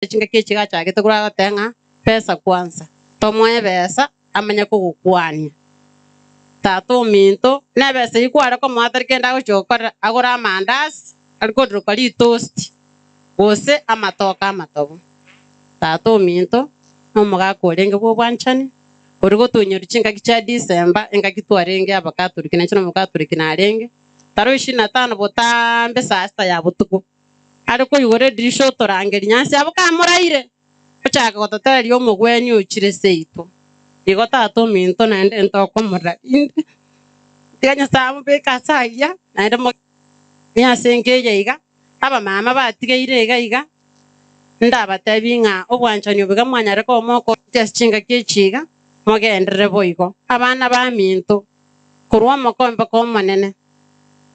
Chingaki echi gachagete korwa agoteba ng'a pesa kwanza, tomoe ebesa amanye kogokwania. Tata ominto, nebesa eyio kware komoa tari kende agochia gokorera, agore amandasi aria koriroka ritosti, gose amatoke amatobu. Tata ominto, nomogaka orenge bw'obwanchani, oria gotuonyeria chingaki chia December, engaki twarenge abakatoriki, nainche nomokatoriki narenge, tarehe ishirini na tano botambe saa sita ya botuko. Are koigora edirisha otorangeria nyansi abwo kamoraire, ochaka gototereria omogwenia ochire seito. Igo tata ominto naende ntokomorora rinde, tiga Nyasae amobeke ase agiya, naende mogenie ase enka eye iga, abamama batigeire iga iga, ndabatebie ng'a obwanchani obo iga mwanyare koba mokoorokia ase chingaki echi iga, mogenderere boigo. Abana baminto, korwa omokombe mpaka omonene.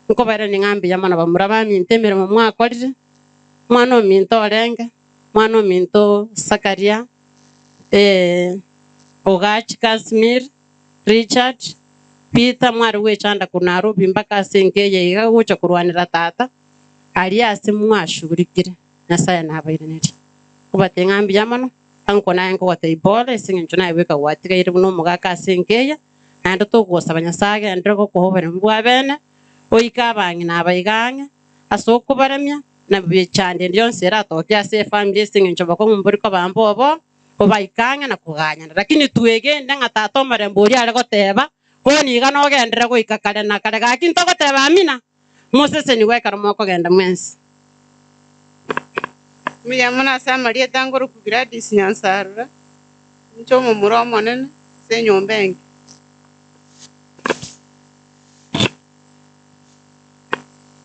Nkobairania ng'a mbuya mono bamura baminto emeremo mwakorire, omwana ominto orenge, omwana ominto Zakaria, Ogachi Casimir, Richard, Peter mware gwechanda korwa Nairobi mpaka ase enka eye iga gocha korwanera tata, aria ase mwashugurikire, Nyasaye nabairanerie. Nkobatebia ng'a mbuya mono, anko naye nkogotebia pole ase eng'encho naye bweka gwatigaire buna omogaka ase enka eye. Naende togosaba Nyasae agenderere gokoa oboremu bwa bene, oike abang'ina aba iga ang'e ase okobaremia, na emechando ende yonsi eratoke ase efamiri ase engencho bokong'u mbori koba mbobo, obaike ang'e na koganyana. Lakini twegende ng'a Tata omorembe oria are goteba, bono iga nogenderere goika kare na kare. Gaki ntogoteba amina, mosesenigwe ekero mokogenda mwensi. Mbuya mono ase amarieta ngorokwa Gladys Nyansarora. Inche omomura omonene ase enyomba enke.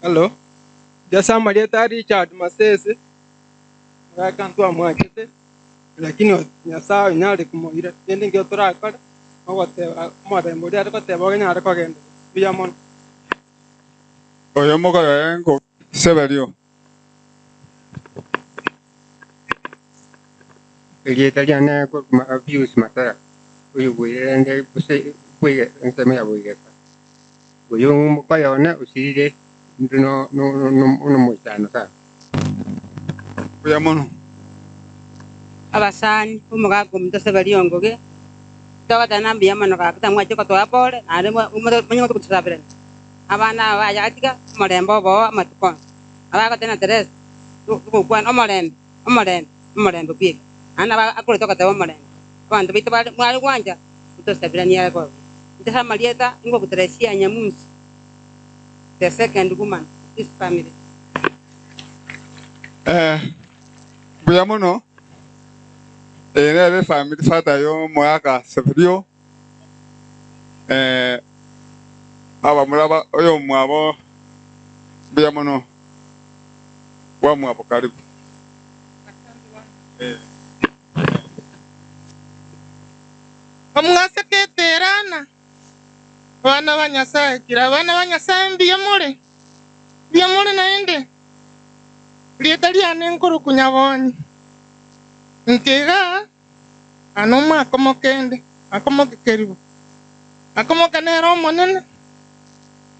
Hallo, inche ase amarieta a Richard Masese, omogaka ntwamwanchete, lakini Nyasae onyare komoira, kende nkio torakore, nogoteba omorembe oria are goteba onyare kogenderera buya mono. Oyo mokoyoe nkoseberio. Erieta riane korwa Pius Masara, oyoboire rende gose bwe ensemo ya Boigesa. Oyo omokoyo one osirire inde nomoichano sana. Mbuya mono. Abasani, omogaka omonto Severio Ongoge, togoteba na mbuya mono gaki tamwachire kotoa pole naende monyare gotosaberania. Abana aba baye gatiga omorembe oboo amatuko onsi. Abagoteba na Teresa, togokwana omorembe. Omorembe, omorembe bweka. Naende nabo akorete ogoteba omorembe. Abanto baito bare mware gwancha gotosabirania are bobe. Inche ase amarieta ingoku Teresia Nyamunsi, the second woman of this family. Eh, mbuya mono. Eye nere efamiri father y'omogaka Seferio, eh, abamura ba oyomwabo mbuya mono. Bwamwabo karibu. Omwase keterana, abana ba Nyasae, kira abana ba Nyasae mbuya more? Mbuya more naende? Erieta riane nkorokwa Nyabonyi. Inche igaa aa nomwaka omokende, mwaka omokekeribu. Mwaka omoke nere omonene.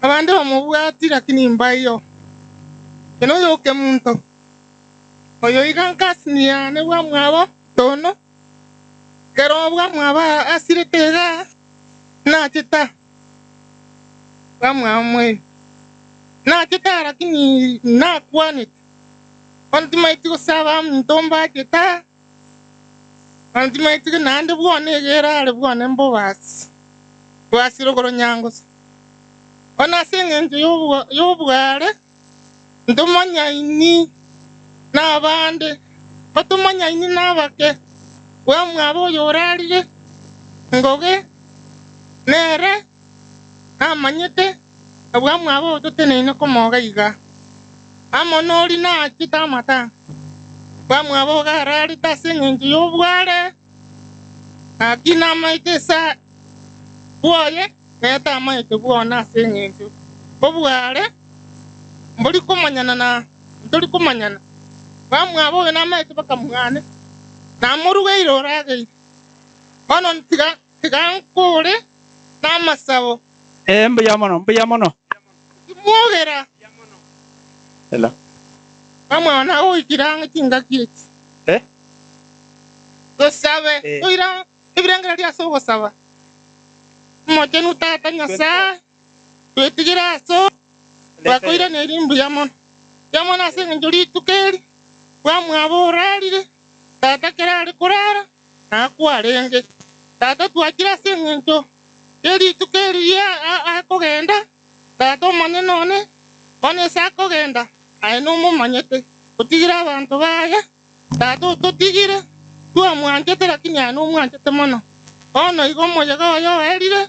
Abande bamobwati, lakini mbaiyo. Inche noyo okemunto, oyo iga nkasini yane bwamwabo tono, ekero bwamwabo asirete igaa, nachete aa bwamwabo moerio. Nachete aa lakini nakwanete, bono timaeti gose abaminto mbachete aa. Bono timaeti naende bwone iga erare bwone mbobasi, bobasi rogoro nyangoso. Bono ase engencho y'obware ntomanyaini nabande, otomanyaini nabake, bwamwabo oyorarire ngoge nere namanyete, na bwamwabo oyo toteneine komoga iga, amo noria naachete amatanga, bwamwabo iga ararete ase engencho y'obware, naki namaete ase bwoye, nere tamaete bwone ase engencho obware mbori komanyana na ntori komanyana. Bamwabo oyo namaete bakamwane, namorugeire orageire. Bono tiga tiga nkore namasabo. Ee, mbuya mono, mbuya mono. Timwogera. Ela. Bamwabo nagoikire ang'e chingaki echi. Eh? Tosabe, Eh. toira ebirengererio ase ogosaba. Omochenu Tata Nyasae, twetigere ase ore, twakoiraneria mbuya mono. Mbuya mono ase engencho rituko eri bwamwabo orarire, Tata kera are korara, nakwarenge. Tata twachire ase engencho ye rituko eri ria akogenda, Tata Omonene one, bono ase akogenda, aye nomomanyete, otigire abanto baye. Tata ototigire, twamwanchete, lakini aye nomwanchete mono. Bono igo omoyega oye oerire,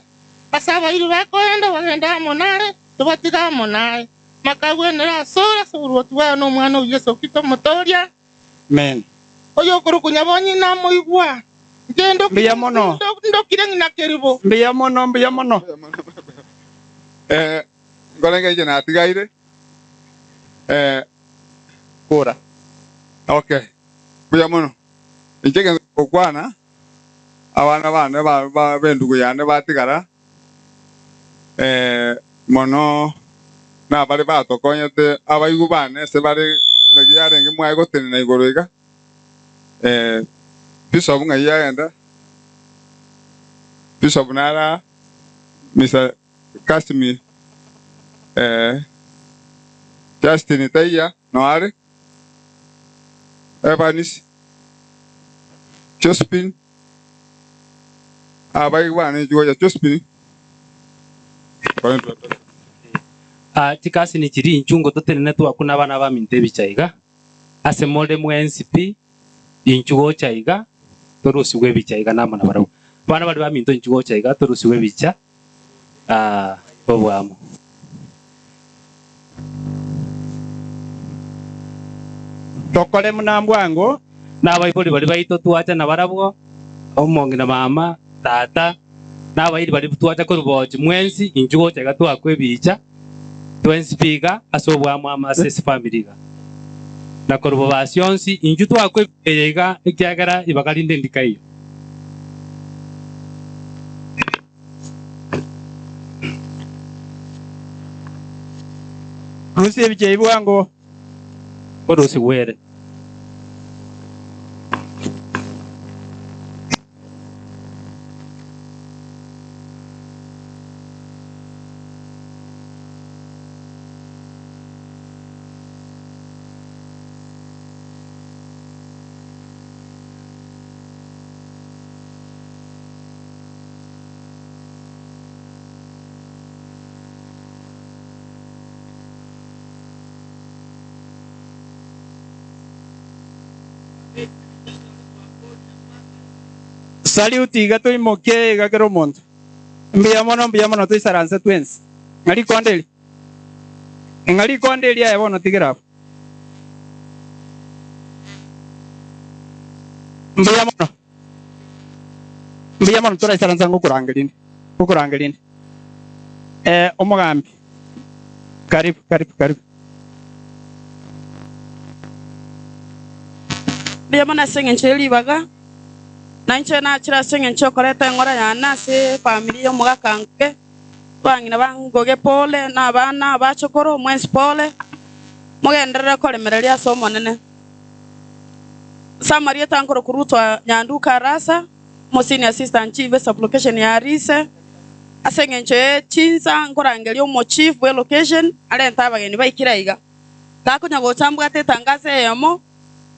ase abairi bakoenda bagende amo naye, tobatige amo naye. Makagwenera asore ase oboruoti bwao na Omwana o Yeso Kristo Omotooria. Amen. Oyokorokwa Nyabonyi namoigwa, inche Mbuya mono. ndokire ng'ina keribo. Mbuya mono, mbuya mono. Eh, nkorenge inche natigaire. Eh, Kura. Okay, mbuya mono. Inche egento ngokwana, abana bane ba- ba- b'endugu yane batigara, eh, mono nabare batokonyete abaigwa bane ase bare naki yarenge mwaye gotenena igoro iga, eh, Bishop ng'ai agenda, Bishop nare aa, Mister Casimir, eh, Justin taiya noo are, Evans, Josephine, abaigwa bane inchuo ya Josephine, Ah, chikasini chiria inchuo ngototenene twakuna abana baminto ebicha iga, ase more mwensi pi, inchuo gocha iga, torusigwe ebicha iga namo nabarabwo. Abana baria baminto inchuo gocha iga, torusigwe ebicha, ah, obwamo. Tokore buna mbwango. Nabaibori baria baito twacha nabarabwo, omong'ina mama, tata, na abairi baria twacha korwa bochi mwensi, inchuo gocha iga twakwa ebicha, twensi pi iga ase obwamo ase esifamiri iga. Na korwa bobasi onsi, inchuo twakwa ebicha eye iga, ekiagera ibaga rinde ndikaiyo. Rusia ebicha ebi bwango. Orusigwere. Salute iga toimokie iga kera omonto. Mbuya mono mbuya mono toisaranse twensi. Ng'a rikonde eri. Ng'a rikonde eri aye bono tigera abwo. Mbuya mono. Mbuya mono toraisaransa ngokorangeria inde. Ngokorangeria inde. Eh, omogambi. Karibu, karibu, karibu. Mbuya mono ase engencho ye ribaga, na inche nachire ase engencho y'okoreta eng'ora yane ase efamiri y'omogaka Ngoge, abang'ina ba Ngoge pole, na abana abachokoro mwensi pole, mogenderere koremereria ase Omonene. Ase amarieta nkorokwa Ruth wa Nyanduka Arasa, Omosenior Assistant Chief esublocation ya Rise, ase engencho ye chinsa nkorangeria omochief bwe location arente abageni baikire aiga. Takonya gocha mbwate etangazo eyemo,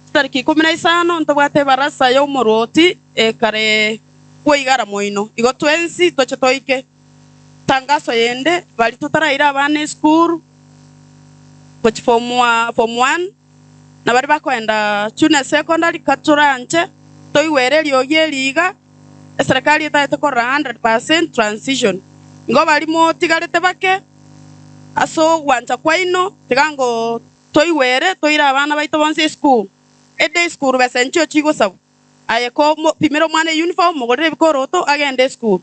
chitariki ikomi na isano ntobwate ebarasa y'omorwoti ekare bweigara moino. Igo twensi toche toike. Tangazo yende, baria totaraira abana esukuru gochia form form one, na baria bakoenda junior secondary katoranche toigwere eriogi eri iga, eserekari etagete korora 100% transition. Igo baria motigarete bake ase ogwancha kwaino, tiga ngo toigwere toire abana baito bonsi esukuru. Ede esukuru besa enchio chigosabwa. Aye ko pimera omwana euniform, mogorere ebikoroto agende esukuru.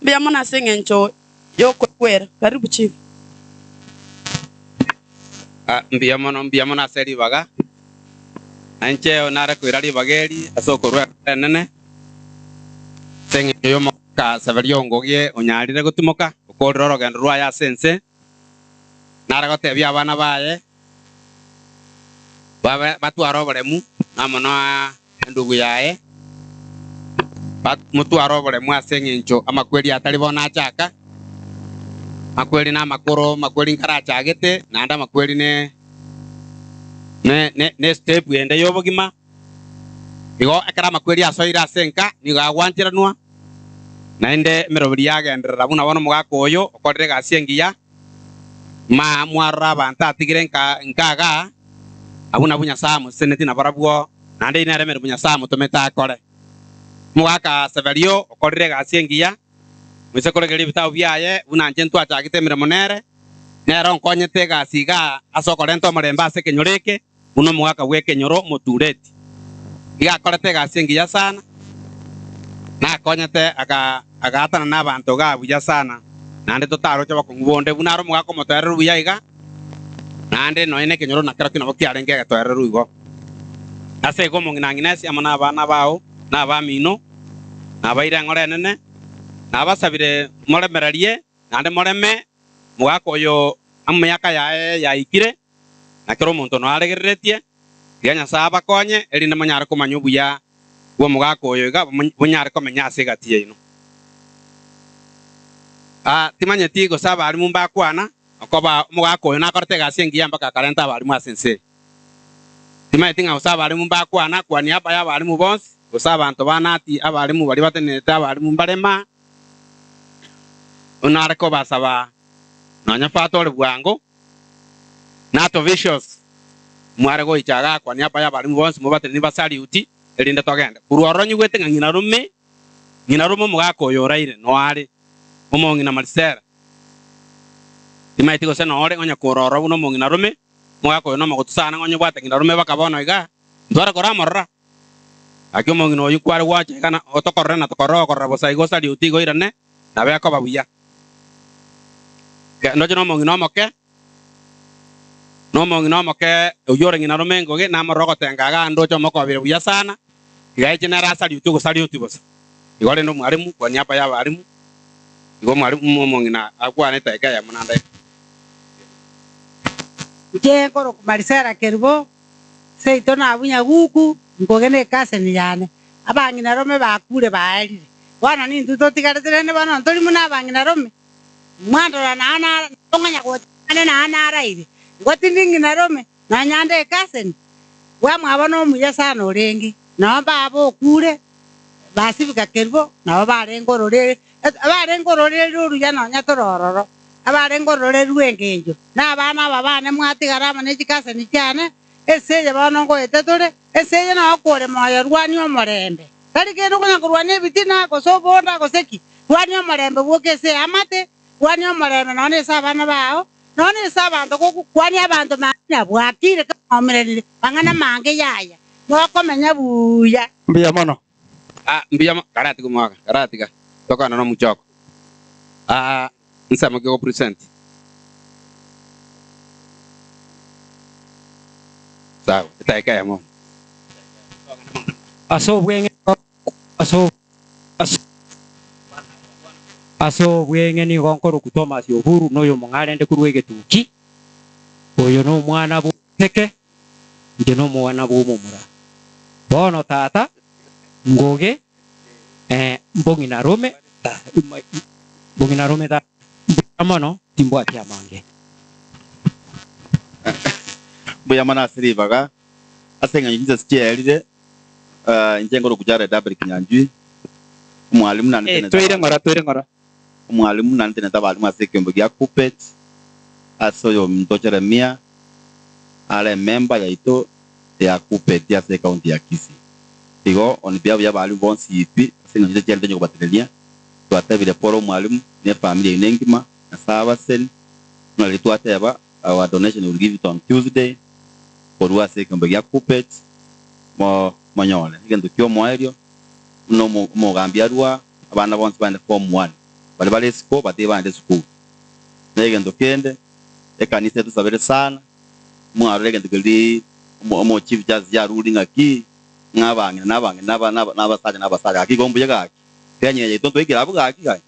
Mbuya mono ase eng'encho y'okoigwera. Karibu chief. Ah, mbuya mono, mbuya mono ase ribaga. Na inche nare koira ribaga eri ase okorwa enene. Ase eng'encho y'omoka Saverio Ongogie onyarire gotimoka okorera orogendo rwaye ase ense. Nare gotebia abana baye babe batware oboremu amo na endugu yaye. Motware oboremu ase engencho amakweri atari bono achaka, amakweri namakoro, amakweri nkarachagete, naende amakweri ne ne ne step ende y'obogima. Igo ekero amakweri asoire ase enka nigo agwancheranwa, naende emeroberi yagenderera buna bono omogaka oyo okorire egasi engiya, ma mwarora abanto atigire nka nka igaa, abwo nabwo Nyasae amoseseneti nabarabwo, naende eyio nere emeremo Nyasae amotomete akore. Omogaka Severio okorire egasi engiya, moise koregereria ebitabu biaye buna inche ntwachagete emeremo nere, nere onkonyete egasi igaa ase okorenta omorembe ase ekenyoro eke, buna omogaka bw'ekenyoro omotureti. Iga akorete egasi engiya sana, nakonyete agaatanana abanto igaa buya sana, naende totaroche bokong'u bonde buna are omogaka omotoereru buya iga, naende nonya nekenyoro nakerokio nabo kiarenge egetoereru igo. Ase igo omong'ina Aginesi amo nabana bao na abamino, nabaire eng'ora enene, nabasabire moremererie naende moreme omogaka oyo emiaka yaye yaikire, na kera omonto noaregereretie, tiga Nyasae abakonye, erinde monyare komanya obuya bw'omogaka oyo iga bonyare komenya ase egati yaino. Aa, timanyeti gose abalimu mbakwana, okoba omogaka oyo nakorete egasi engiya mpaka akarenta abalimu ase ense eye. Timanyeti ng'a gose abalimu mbakwana, kwa niaba y'abalimu bonsi, gose abanto ba Nati, abalimu baria batenenerete abalimu mbarema, Buna are kobasaba nonya Fata ore bwango, na Tovicius, mware goicha igaa kwa niaba y'abalimu bonsi mobatenenie basaliuti, erinde togende. Korwa ororo nyigwete ng'a ng'ina rome, ng'ina rome omogaka oyo oraire, noare, omong'ina Marisela. Timanyeti gose nore onye korora ororo buna omong'ina rome, omogaka oyo nomogotu sana ng'a onye obwate ng'ina rome baka bono igaa, ntware koramorora. Gaki omong'ina oyio kware gwacha iga na otokorore na tokorora okorora bosa igo osariuti igo oirane, nabo ekoba buya. Ndoche nomong'ina omoke, nomong'ina omoke oyio ore ng'ina rome engoge, namorore ogotenga igaa ndoche omokobire buya sana, iga eche nere asariuti ogosariuti bosa. Igo rende omwalimu, kwa niaba y'abalimu, igo omwalimu omong'ina akwane edaika eyemo naende. Inche nkorokwa Marisela Kerubo, Seito na Bunyaguku, nkoge ne ekaseni yane. Abang'ina rome bakure baerire. Bono nintwe totigarete rende bono ntori buna abang'ina rome. Mwandora nao nong'anya gocha ane nao naraire. Igo tindi ng'ina rome, nonya nde ekaseni. Bwamwabo nomuya sana orenge. Nao baba okure, basibika Kerubo, nabo barenge ororeri, abarenge ororeri oruya nonya tore ororo, abarenge ororeri rw'engencho. Na abana aba bane mwatigara amo ne chikaseni chiane, ense eye bono ngoete tore, ense eye nao kore moyo rwania omorembe. Tari kende okonya korwania ebitina, gose obonda, gose ki. Rwania omorembe bwoka ase eamate, rwania omorembe nonya nase abana bao, nonya nase abanto gokwania abanto mang'ana bwakire kamomeranire mang'ana mange yaya, mokomenya buya. Mbuya mono. Ah, mbuya mo, karatiga omwaka, karatiga. Tokana nomochoko. Ah, nsemo ki ogopresent? Sawa, edaika eyemo. Ase obweng'e ase ase ase obweng'e nigo nkorokwa Thomas Oburu, na oyo omong'arende korwa egetuki, oyo nomwana bw'omoseke, inche nomwana bw'omomura. Bono tata, ngoge, eh, mbong'ina rome, mbong'ina rome tata, mbuya mono, timbwati amange. Mbuya mono ase ribaga, ase eng'encho chinsa chiaerire, inche nkorokwa Jared Abel Kinyanjui, omwalimu naende Eh, ntenenete toire abalimu, ng'ora, toire ng'ora. omwalimu naende ntenenete abalimu ase ekeombe gia Kuppet, ase oyominto Jeremia are emember yaito ya Kuppet ase ecounty ya Kisii. Igo on behalf y'abalimu bonsi pi, ase eng'encho chinsa chiaerire tonye kobatenenia, twatebire pole omwalimu na efamiri yaino engima, Nyasae abaseni, buna riria twateba our donation will give it on Tuesday, korwa ase ekeombe gia Kuppet, mo monyore egento ki'omoerio, buna omo omogambi arua abana bonsi baende form one, baria bare isiko batige baende esukuru. Na egento kende, ekanisa etosabere sana, mwarora egento keria omo omo chief justice yarure ng'aki, ng'a abang'ina na abang'ina na aba na abasacha na abasacha, gaki igo mbuya gaki, Kenya yaito ntwaikire abwo gaki gaki.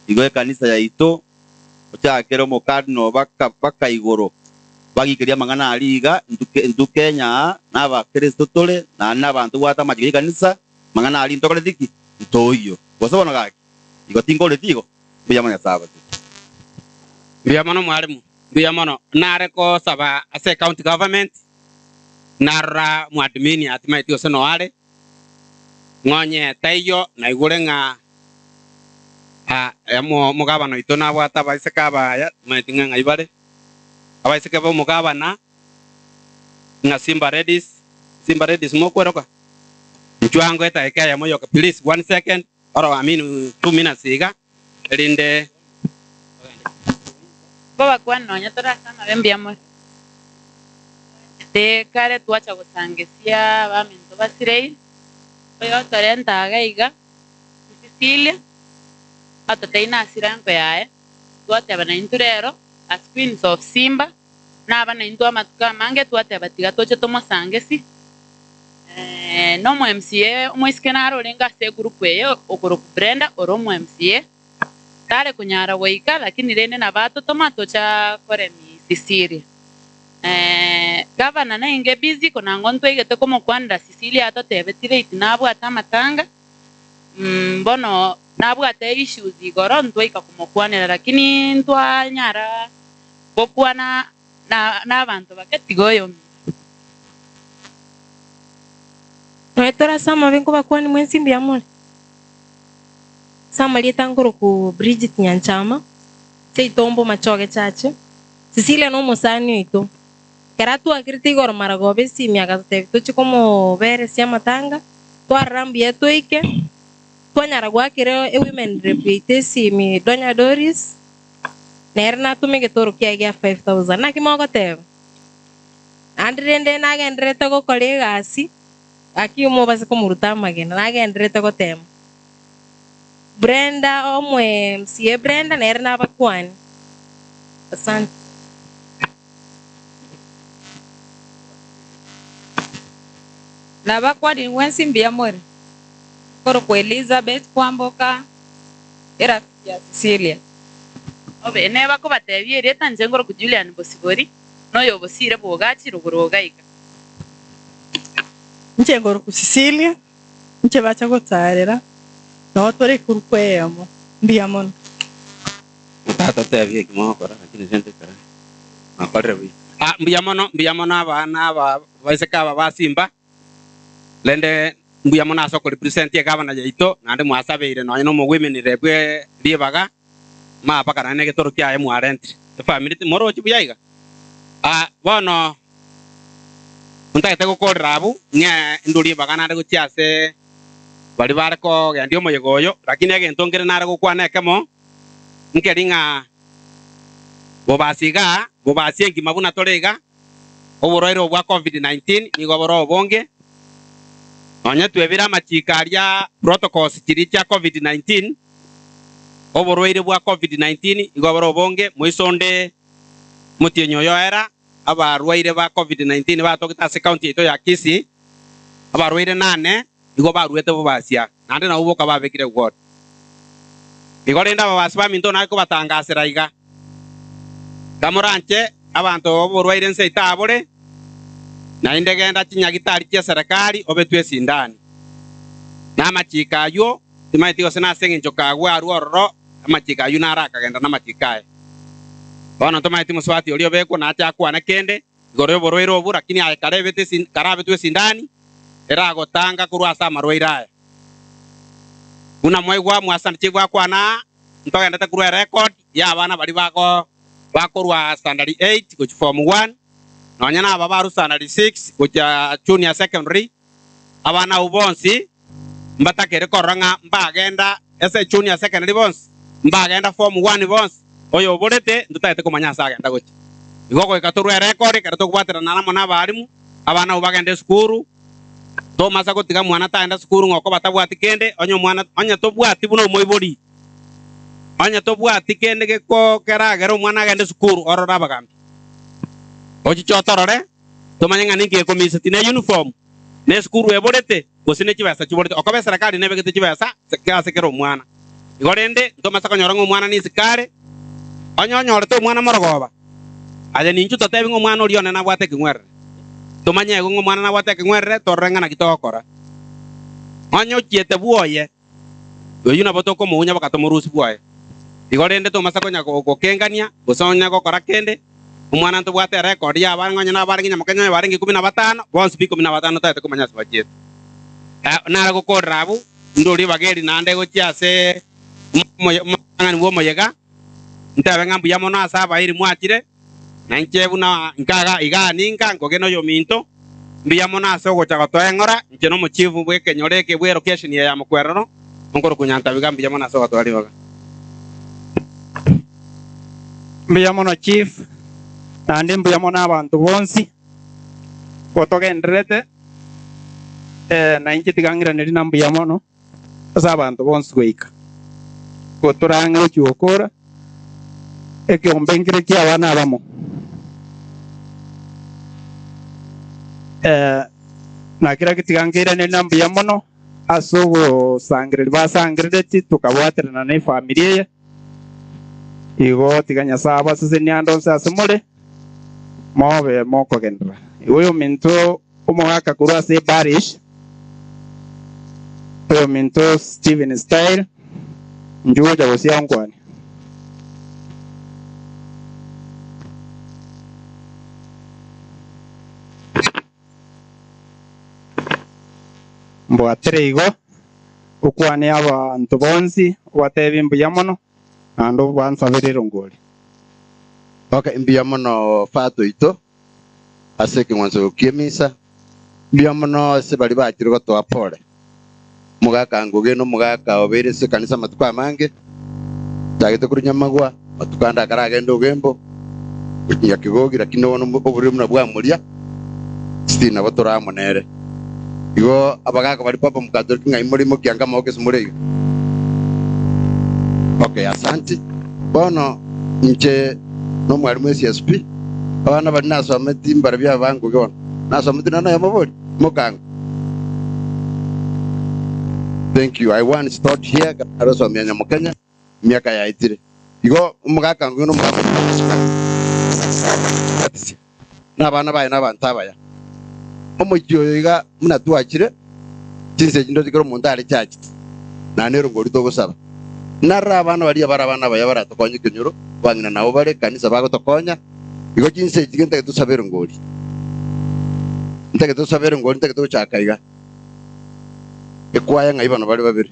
Igo ekanisa yaito ochakere omokardinal baka baka igoro bagikeria amang'ana aria iga intwe intwe Kenya aa na abakristo tore naende na abanto bwate amachiko y'ekanisa mang'ana aria ntokoreti ki? Ntoiyo. Gose bono gaki, igo tinkoreti igo? Mbuya mono Nyasae abasike. Mbuya mono mwalimu, mbuya mono. Nare kosaba ase ecounty government, narora mwadmin atimaeti gose noare, ng'onye taiyo naigure ng'a omogabana oito nabwate abaiseke abaya, timaeti ng'a ng'ai bare, abaiseke ba omogabana ng'a Simba Ladies, Simba Ladies mokweroka? Inchuo ango edageka eyemo yoka please, one second or I mean 2 minutes iga, erinde. Nkobakwana nonya tore ase amabe mbuya more. Tekare twacha gosangesia abaminto basireire, oyotorenta iga iga, Cecilia, atotebi nasire enko yaye, twateba naintwe rero as Queens of Simba, naba naintwe amatuko amange twateba tiga toche tomosangesi. Na omo MCA omoiseke nare orenge ase egroup eye okorokwa Brenda ore omo MCA, tare konyara goika lakini rende nabo atotoma tocha koremi Cecilia. Gavana nainge busy konango ntwaigete komokwanera Cecilia atotebeti late nabwate amatanga, bono nabwate issues igoro ntwaika komokwanera lakini ntwanyara gokwana na abanto bake tiga oyominto. Nonya tore ase amabe nkobakwani mwensi mbuya more. Ase amarieta nkoroku Bridget Nyanchama, seito mbo Machoge Church. Cecilia nomosani oito. Ekero atwakerete igoro maragoba esimi agatotebia toche komoberesia amatanga, twarora mbuya toike, twanyara goakera ewomen rep yaito esimi Donya Doris, nere natome egetoro kiaye gia 5000. Naki mogoteba? Naende rende nagendererete gokora egasi, gaki mobase komoruta amagena, nagendererete gotema. Brenda omo MCA Brenda nere nabakwani. Asante. Nabakwani mwensi mbuya more. Nkorokwa Elizabeth Kwamboka, erafiki ya Cecilia. Obe neba kobatebia erieta inche nkorokwa Julian Bosibori, noyo obosire bwogachi rogoro iga. Inche nkorokwa Cecilia, inche bacha gotarera, nabo tore egurupu eyemo, mbuya mono. Tata tebia eki mogokora lakini rende ekero mwakorire buya. Ah, mbuya mono, mbuya mono abana aba baiseke aba ba Simba, rende mbuya mono ase okorepresent egavana yaito, naende mwasabeire nonya na omowomen rep ribaga, mapaka naende na egetoro kiaye mwarentire. Efamiri timorochi buya iga? Ah, bono ntagete gokorera abwo, ng'e ndwe ribaga naende gochia ase baria bare kogendia omoyega oyo, lakini egento nkere nare gokwana ekemo, nkeri ng'a bobasi igaa, bobasi engima buna tore iga, oborwaire obo bwa Covid-19 nigo bore obonge, nonye twebire amachiko aria protocols chiria chia Covid-19, oborwaire bwa Covid-19 igo bore obonge, moiso onde motienyi oyo oera, abarwaire ba Covid-19 batogete ase county yaito ya Kisii, abarwaire nane igo baruete bobasia, naende nabwo boka babekire ward. Igo rende ababasi baminto nare kobatangasera iga, Kamoranche abanto oborwaire nse itabore, naende genda chinyagitari chi'eserekari obetwe esindani. Na amachiko ayio timaeti gose nase engencho kagwe arue ororo, amachiko ayio naro akagenda namachiko aye. Bono ntomaeti mosubati oria obekwe nache akwane kende igoro y'oborwaire obwo, lakini aye karebete karabetwe esindani eragotanga korwa ase amarwaire aya. Buna mwaigwa mwasandiche gwakwana aa, ntogendete korwa erecord y'abana baria bago bakorwa standard 8 gochia form 1, nonya naba barwa standard 6 gochia junior secondary, abana abwo bonsi mbatakere korora ng'a mbagenda ase junior secondary bonsi, mbagenda form 1 bonsi, oyo oborete ntotagete komanya ase agenda gochia. Igo goika torwe erecord ekero tokobwaterana amo na abalimu, abana abwo bagende esukuru, tomasa gotiga mwana tagenda sukuru ng'a okoba tabwati kende, onye omwana onye tobwati buna omoibori, onye tobwati kende geko keragere omwana agende sukuru orore abagambi. Ochiche otorore, tomanye ng'a ninki gekomiseti ne uniform, ne esukuru eborete, gose ne chibesa chiborete. Okoba eserekari nebegete chibesa ase kera omwana. Igo rende, ntomasa konyora ng'a omwana nisikare, onye onyorete omwana morogoba, aye ninchu totebi ng'a omwana oria one nabwate ekeng'werere. Tomanye igo ng'a omwana nabwate ekeng'werere, torore ng'a naki togokora. Onye ochiete bwoye. Oyio nabo tokomounya baka tomorusie bwoye. Igo rende tomasa konya gokengania, gose onya gokora kende, omwana ntobwate erecord y'abana onye nabarenge nyamokenya onye barenge ikomi na batano, bonsi pi ikomi na batano toete komanya ase bachiete. Nare gokorera abwo, ndore ribaga eri naende gochia ase omotang'ani bw'omoyega, ntebe ng'a mbuya mono ase abairi mwachire, na inche buna nkaga igaa ninka nkogena oyominto, mbuya mono ase ogocha gotoeng'ora, inche nomochifu bw'ekenyoro eke bw'elocation eye ya Mokwerero, onkoroku Nyantabiga mbuya mono ase ogotoa ribaga. Mbuya mono chief, naende mbuya mono abanto bonsi gotogendererete, na inche tiga ng'iranerie na mbuya mono. Ase abanto bonsi goika gotorang'e gochia gokora ekeombe nkere ki'abana abamo. Na kera getiga nkeiranerie na mbuya mono ase ogosangereria basangereretie tokabwaterana na efamiri eye. Igo tiga Nyasae abasesenie ande onsi ase more, mobe mokogenderera. Igo oyominto Omogaka korwa ase Barish, oyominto Steven Style, inchuo gocha gosia onkwane. Mbwatere igo, okwane abanto bonsi, obatebie mbuya mono, naende obansabere erongori. Okay, mbuya mono Father oito. ase ekeng'wanso ki'emisa. Mbuya mono ase baria bachire gotoa pore. Omogaka Ngugi nomogaka obeire ase ekanisa amatuko amange, tagete korwa Nyamagwa, amatuko ande akaragende Ogembo, gochia Kigogi, lakini bono oboriri buna bwamoria, still nabo tore amo nere. Igo abagaka baria Papa Mokatoliki ng'ai more imokia anga amaboko ase more iga? Okay, asanti. Bono inche nomwalimu SSP, abana baria nasometi mbarabio abangoge bono. Nasometi nonya noyomo bori? Mokango. Thank you. I once taught here arosomia Nyamokenya emiaka yaetire. Igo omogaka ngoge nomogaka na abana baye nabanto abaya. Omochie oyo iga buna twachire, chinsa echi ndoche kera omonto are church, naende erongori togosaba. Narora abana baria bare abana abaya baratokonye ekenyoro, abang'ina nabo bare ekanisa bagotokonya, igo chinsa echi ntagete tosabe erongori. Ntagete tosabe erongori, ntagete gochaka iga. Ekwaya ng'ai bano bare babere?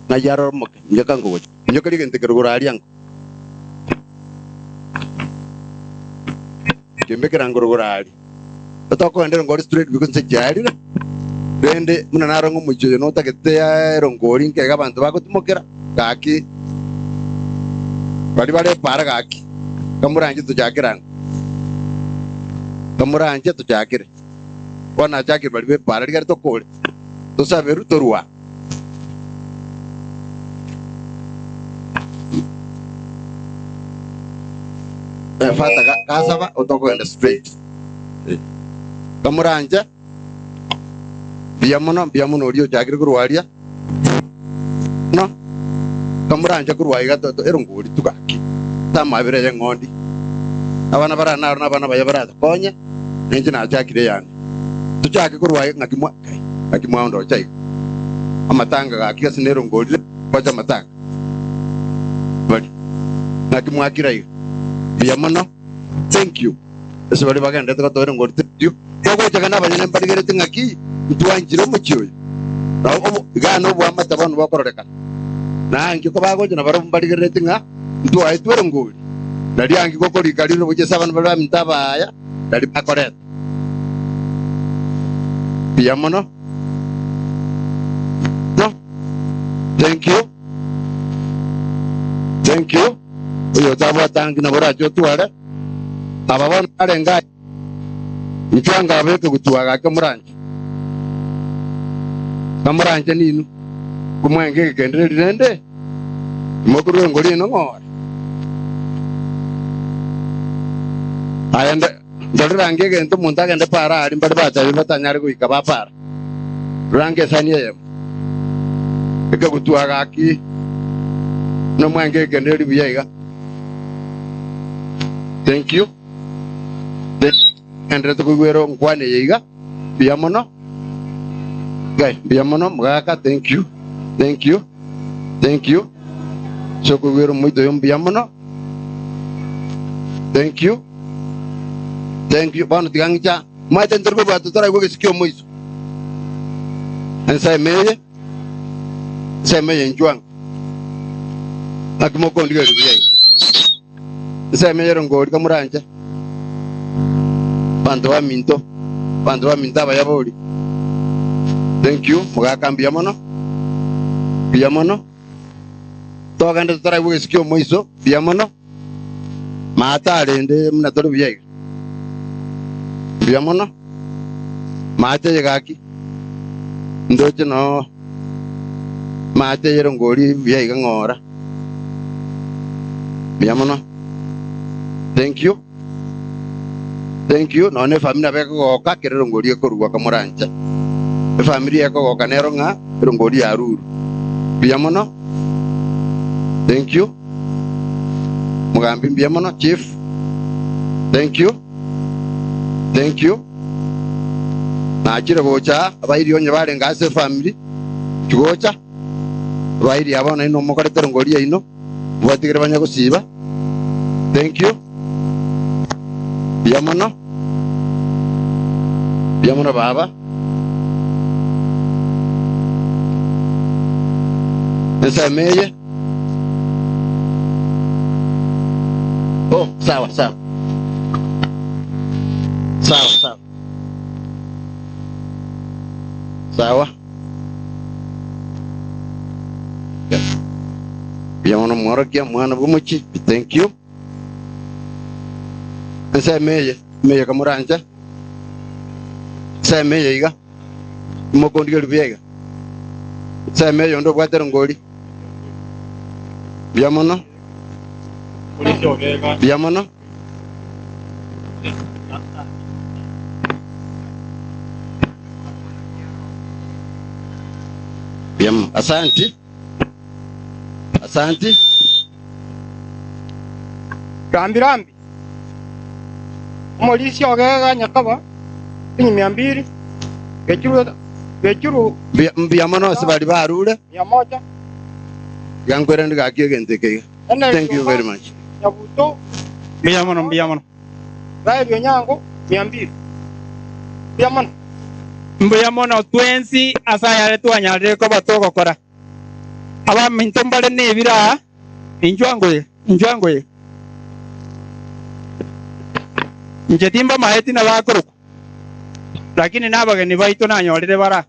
Ng'ai aroro omoke, inyoka nkogocha. Inyoka rigente kerugoro aria nko. Kembekera ngorogoro aria. Tokogenda erongori straight because inse chiarire. Rende buna naro ng'a omochie oyo notagete erongori nkega abanto bagotimokera gaki baria bare epaara gaki kamoranche tochakere ang'o kamoranche tochakere bono nachakire baria ba epaara rigari tokore tosaberwe torwa. Eh, Father ga- gasaba otokogenda straight. Eh. Kamoranche mbuya mono mbuya mono oria ochakire korwa aria no kamoranche korwa iga to- to- erongori tu gaki tamabera y'eng'ondi abana bara naro na abana baye baratokonye ninche nachakire eyane tochake korwa iga ng'aki mwa kai ng'aki mwaondocha iga amatanga gaki ase nerongorire gocha amatanga bari ng'aki mwakira iga mbuya mono thank you Ase baria bagenderete gotoa erongori thank you Bagochaka nabanyene mbarigereti ng'aki ntwanchire omochie oyo na obo iga noboamate bono bokororekana. Na ankio kobagocha nabarabwo mbarigerereti ng'a ntwaetwe erongori, nario ankio gokorika rirobo gochia ase abana baria baminto abaaya, nario bakoreta. Mbuya mono. No. Thank you. Thank you. Oyo otabwate anki nabo orache otware. Aba bono barenge aya. Inchuo anga abeke gotwa gake moranche. Kamoranche ninwe, komwenge egekendereri rende, timokorua engori ino ng'ore. Aye ndorera ange egento omonto agende para aria mbare batebie batanyare goika bapara. Rora ange esani eyemo. Ekegutwa gaki nomwenge egekendereri buya iga. Thank you. Enderete koigwera onkwana eye iga, mbuya mono. Guy, mbuya mono mogaka, thank you. Thank you. Thank you. Ase okoigwera omoito oyo mbuya mono. Thank you. Thank you. Bono tiga ng'icha maete ntori kobua totoraigwa egesio kia omoiso. Ensemo eye, ensemo eye inchuo Naki mokondigereria buya iga. Ensemo eye ere ngori kamoranche. Abanto baminto, abanto baminto abaya bori. Thank you, mogaka mbuya mono. Mbuya mono. Togende totoraigwa egesio kia omoiso, mbuya mono. Maate arende buna tore buya iga. Mbuya mono. Maate eye gaki. Ndoche noo maate eye ere ngori buya iga ng'ora. Mbuya mono. Thank you. Thank you. Nonya efamiri nabo ekogoka kera erongori ekorugwa kamoranche. Efamiri ekogoka nero ng'a erongori yarurwe. Mbuya mono. Thank you. Mogambi mbuya mono chief. Thank you. Thank you. Nachire gocha aa, abairi onye barenge ase efamiri, tigocha. Abairi aba bono inwe mokorete erongori yaino, mobatigere banye gosiba. Thank you. Mbuya mono. Mbuya mono baba. Ensemo eye. Oh, sawa sawa. Sawa sawa. Sawa. Mbuya mono mworokia mwana bw'omochie. Thank you. Ensemo eye, emeyega kamoranche. Ensemo eye iga. Mokondigeria buya iga. Ensemo eye onde obwate erongori. Mbuya mono. Mbuya mono. Mbuya mono. Asanti. Asanti. Rambi rambi, omorisia ogega nyakaba silingi mia mbili, gechuru gechuru Mbuya mbuya mono ase baria barure. mia moja, Iga nkwerende gaki egento eke iga. Henry Thank you Ouma very much. Nyabuto Mbuya mono, mbuya mono. Raeli Onyango mia mbili. Mbuya mono. Mbuya mono twensi ase ayare twanyarire koba togokora. Abaminto mbare nebiro aa, inchuo ango iga, inchuo ango iga. Inche timbamaeti nabakorokwa, lakini nabageni baito nanyorire bare aa.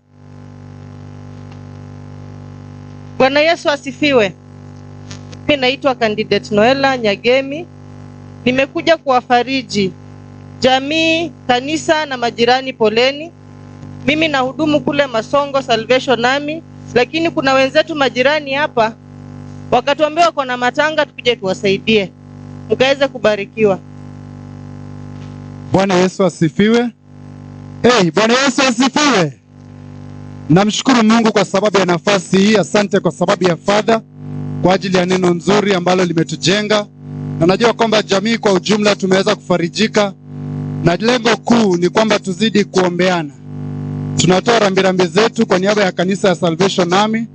Bwana Yesu asifiwe. Mimi naitwa candidate Noela Nyagemi. Nimekuja kuwafariji jamii, kanisa na majirani, poleni. Mimi nahudumu kule Masongo Salvation Army, lakini kuna wenzetu majirani hapa wakatuambia wako na matanga, tukuje tuwasaidie, mkaweze kubarikiwa. Bwana Yesu asifiwe. Hey, Bwana Yesu asifiwe. Namshukuru Mungu kwa sababu ya nafasi hii. Asante kwa sababu ya Father kwa ajili ya neno nzuri ambalo limetujenga, na najua kwamba jamii kwa ujumla tumeweza kufarijika, na lengo kuu ni kwamba tuzidi kuombeana. Tunatoa rambirambi zetu kwa niaba ya kanisa ya Salvation Army.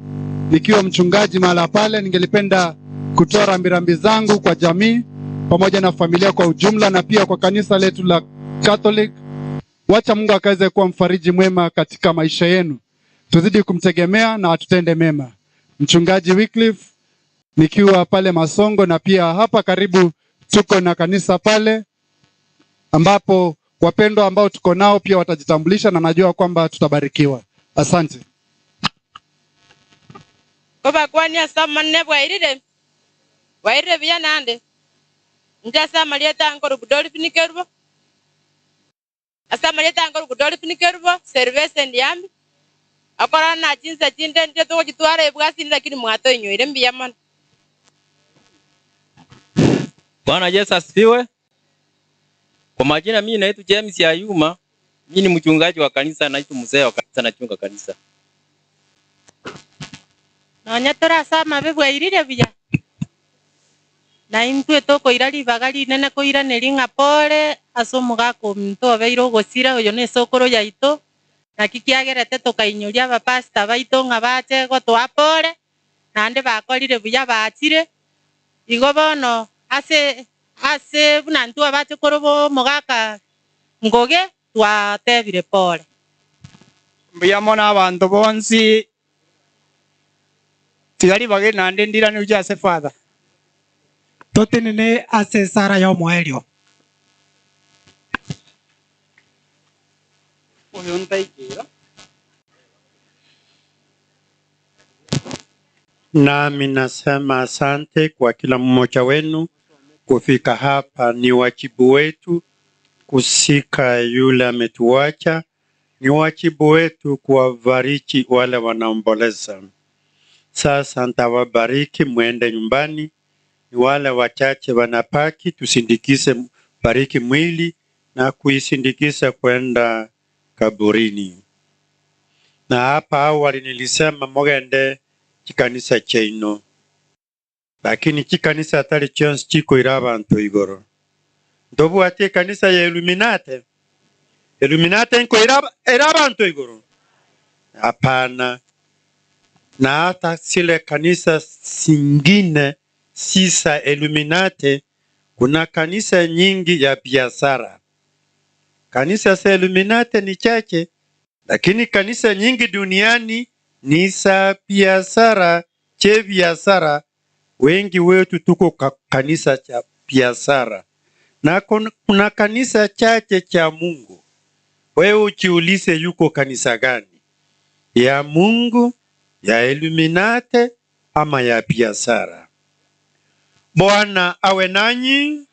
Nikiwa mchungaji mahala pale, ningelipenda kutoa rambirambi zangu kwa jamii pamoja na familia kwa ujumla, na pia kwa kanisa letu la Catholic. Wacha Mungu akaweze kuwa mfariji mwema katika maisha yenu. Tuzidi kumtegemea na atutende mema. Mchungaji Wycliffe nikiwa pale Masongo na pia hapa karibu tuko na kanisa pale ambapo wapendwa ambao tuko nao pia watajitambulisha na najua kwamba tutabarikiwa. Asante. Kobakwania ase omonene bwairire, bwairire buya naende, inche ase amarieta nkoruku Dolphin Kerubo, ase amarieta nkoruku Dolphin Kerubo, Salvation Army, akorana na chinsa chinde ndire togochitwara ebwasini lakini mwatoinyoire mbuya mono. Bwana Yesu asifiwe. Kwa majina mimi naitwa James Ayuma. Mimi ni mchungaji wa kanisa, naitwa mzee wa kanisa, nachunga kanisa. Nonya tore ase amabe bwairire buya, na intwe tokoira ribaga rinene koiraneria ng'a pore ase omogaka ominto obeire ogosira oyo na esokoro yaito, Naki kiagerete tokainyoria abapastor baito ng'a bache gotoa pore, naende bakorire buya bachire. Igo bono ase ase buna intwe abache korwa omogaka Ngoge twatebire pore. Mbuya mono abanto bonsi, tiga ribaga eri naende ndirane gochia ase Father. Totenene ase esara y'omoerio. Oyo ntaikera. Nami nasema asante kwa kila mmoja wenu kufika hapa. Ni wajibu wetu kusika yule ametuacha, ni wajibu wetu kuwabariki wale wanaomboleza. Sasa nitawabariki mwende nyumbani, ni wale wachache wanapaki, tusindikize bariki mwili na kuisindikiza kwenda kaburini. Na hapa awali nilisema mogende chikanisa chiaino, lakini chikanisa tari chionsi chikoira abanto igoro. Ntobwati ekanisa ya Illuminati? Illuminati nkoira ere abanto igoro? Hapana. Na hata zile kanisa zingine si za Illuminati, kuna kanisa nyingi ya biashara. Kanisa za Illuminati ni chache, lakini kanisa nyingi duniani ni za biashara, che biashara. Wengi wetu tuko ka kanisa cha biashara na kuna kanisa chache cha Mungu. Wewe ujiulize, yuko kanisa gani? Ya Mungu, ya Illuminati ama ya biashara? Bwana awe nanyi,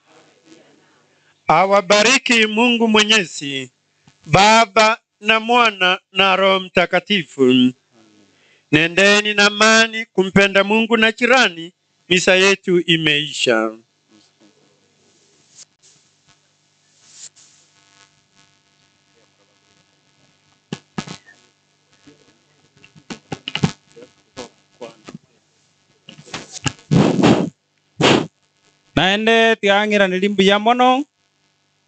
awabariki Mungu Mwenyezi, Baba na Mwana na Roho Mtakatifu. Nendeni na amani kumpenda Mungu na jirani. Misa yetu imeisha. Naende tiga ng'iranerie mbuya mono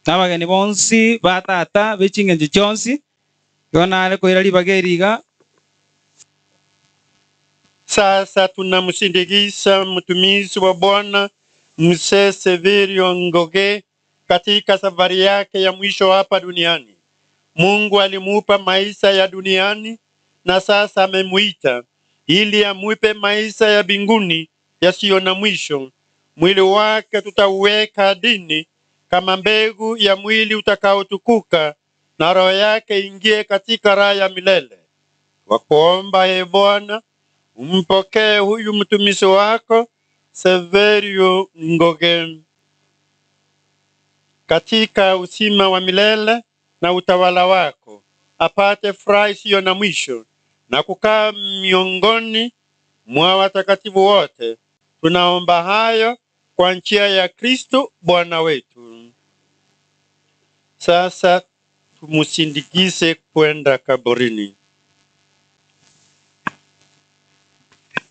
nabageni bonsi ba tata be ching'encho chionsi, igo nare koira ribaga eri iga. Sasa tunamsindikiza mtumishi wa Bwana Mzee Severio Ngoge katika safari yake ya mwisho hapa duniani. Mungu alimupa maisha ya duniani na sasa amemuita ili amupe maisha ya mbinguni yasiyo na mwisho. Mwili wake tutauweka dini kama mbegu ya mwili utakaotukuka, na roho yake ingie katika raha ya milele. Wakuomba e Bwana, umpokee huyu mtumishi wako Severio Ngoge katika uzima wa milele na utawala wako, apate furaha isiyo na mwisho na kukaa miongoni mwa watakatifu wote. Tunaomba hayo kwa njia ya Kristo Bwana wetu. Sasa tumusindikize kwenda kaburini.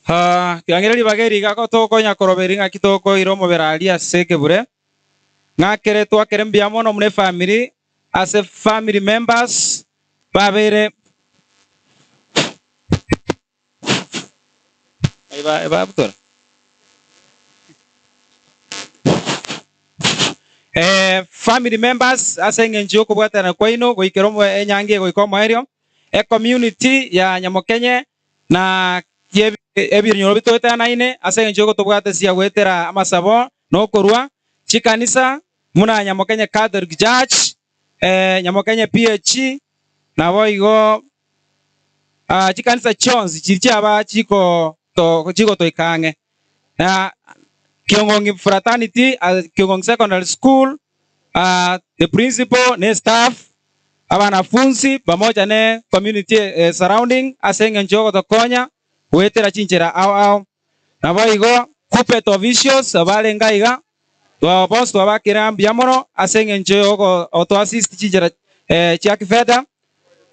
Ah, tiga ribaga eri iga tokonya koroberia ng'aki tokoira omobere aria ase ekebure, ng'akere twakere mbuya mono muna efamiri, ase family members babeire Eba ebabutora. Eh, family members ase eng'encho y'okobwatana kwaino goikera omo enyangi egoika omoerio, ecommunity ya Nyamokenye na ebinyoro bitoetanaine ase eng'encho y'ogotobwatesia goetera amasabo na okorua chikanisa buna Nyamokenye Catholic Church, eh, Nyamokenye PAG, naboigo ah, chikanisa chionsi chiria chiaba chiko to chigotoika ang'e. Na Kiong'ong'i Fraternity, ah, Kiong'ong'i Secondary School, ah, the principal ne staff, abanafunzi pamoja ne community eh, surrounding ase eng'encho yogotokonya goetera chinchera ao ao. Naboigo Kuppet officials abarenge aiga twaba bonsi twabakire mbuya mono ase eng'encho yogo otoassist chinchera eh, chia kifedha.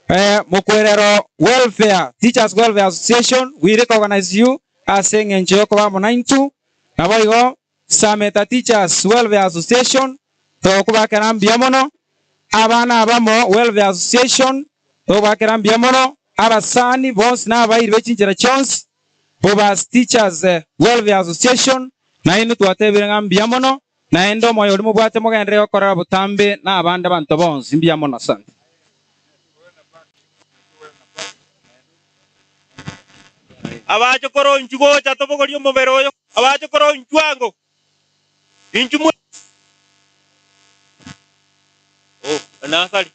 Eh, Mokwerero Welfare Teachers Welfare Association we recognize you ase eng'encho yokoba amo naintwe. Naboigo Sameta Teachers Welfare Association togokobakera mbuya mono. Abana abamo Welfare Association Togwakera mbuya mono abasani bonsi na abairi be chinchera chionsi, Bobasi Teachers Welfare Association, nainwe twatebire ng'a mbuya mono, naende omoyo oria mobwate mogenderere gokorera botambe na abande abanto bonsi. Mbuya mono. Asante. Abachokoro inchuo gocha tobogorie omobere oyo, abachokoro inchuo ango, inchuo mwe. Oh, enasari.